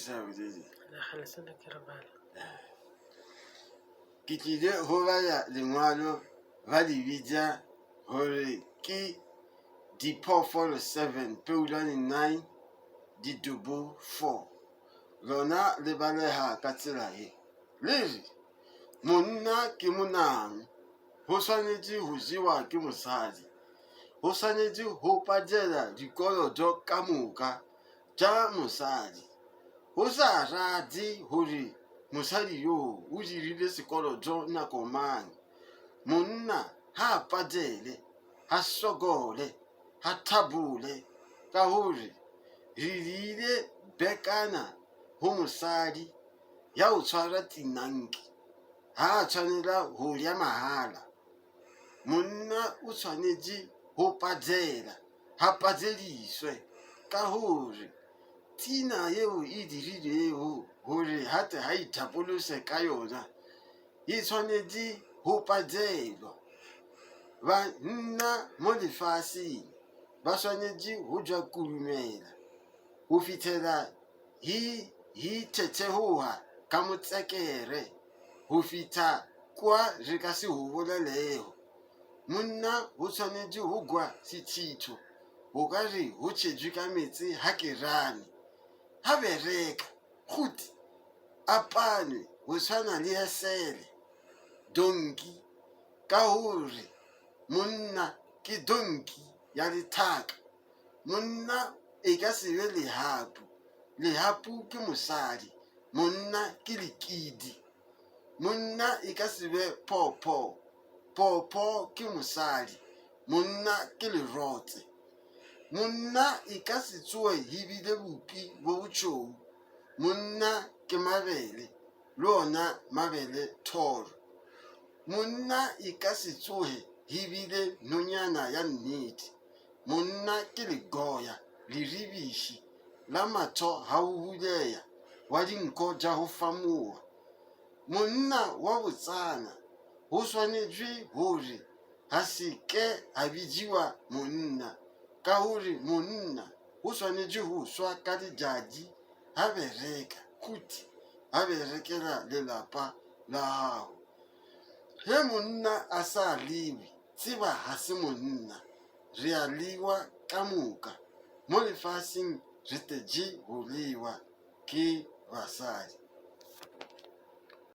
sa bolele. La kgale sena ke re bala. Ke tlile go bala lengwalo ba le bitša gore ke Diphoofolo 7 Peulwane 9 Didubu 4. Lona le balega ka tsela ye. Le re, Monna ke monang, go swanetše go jewa ke mosadi. Go swanetše go patela dikoloto ka moka tša mosadi. Go sa rate gore mosadi yoo o dirile sekoloto nako mang, monna ga a patele, ga sokole, ga thabole ka gore re ile bekana go mosadi ya go tshwara tinanki ga a tshwanela go ja mahala. Monna o tshwanetše go patela, ga patediswe ka gore tina yeo e dirilego gore gate ga ithapolose ka yona e tshwanetše go patelwa. Banna mo lefaseng ba swanetše go tšwa kudumela go fihlela he he thethegoga ka motsekere go fihla kwa re ka se go bolelego. Monna go tshwanetše go kwa sethitho go ka re go tšhetšwe ka meetse ga kerane. Ga bereka gotee a panwe go tshwana le esele, donki, ka gore monna ke donki ya lethaka. Monna e ka se be lehapu, lehapu ke mosadi, monna ke lekidi. Monna e ka se be phoopho, phoopho ke mosadi, monna ke lerotse. Monna e ka se tsoge e bile bupi bo botšhweu, monna ke mabele, le ona mabele thoro. Monna e ka se tsoge e bile nonyana ya nnete, monna ke legoya, leribiši, la matho ga o buleya, wa dinko tša go famoga. Monna wa botsana go swanetšwe gore ga se ke a bitšiwa monna, ka gore monna o swanetše go swa ka letšatši a bereka, khuti a berekela lelapa la gago. Ge monna a sa lewe, tseba ga se monna. Re a lewa ka moka mo lefaseng, re tletše go lewa ke basadi.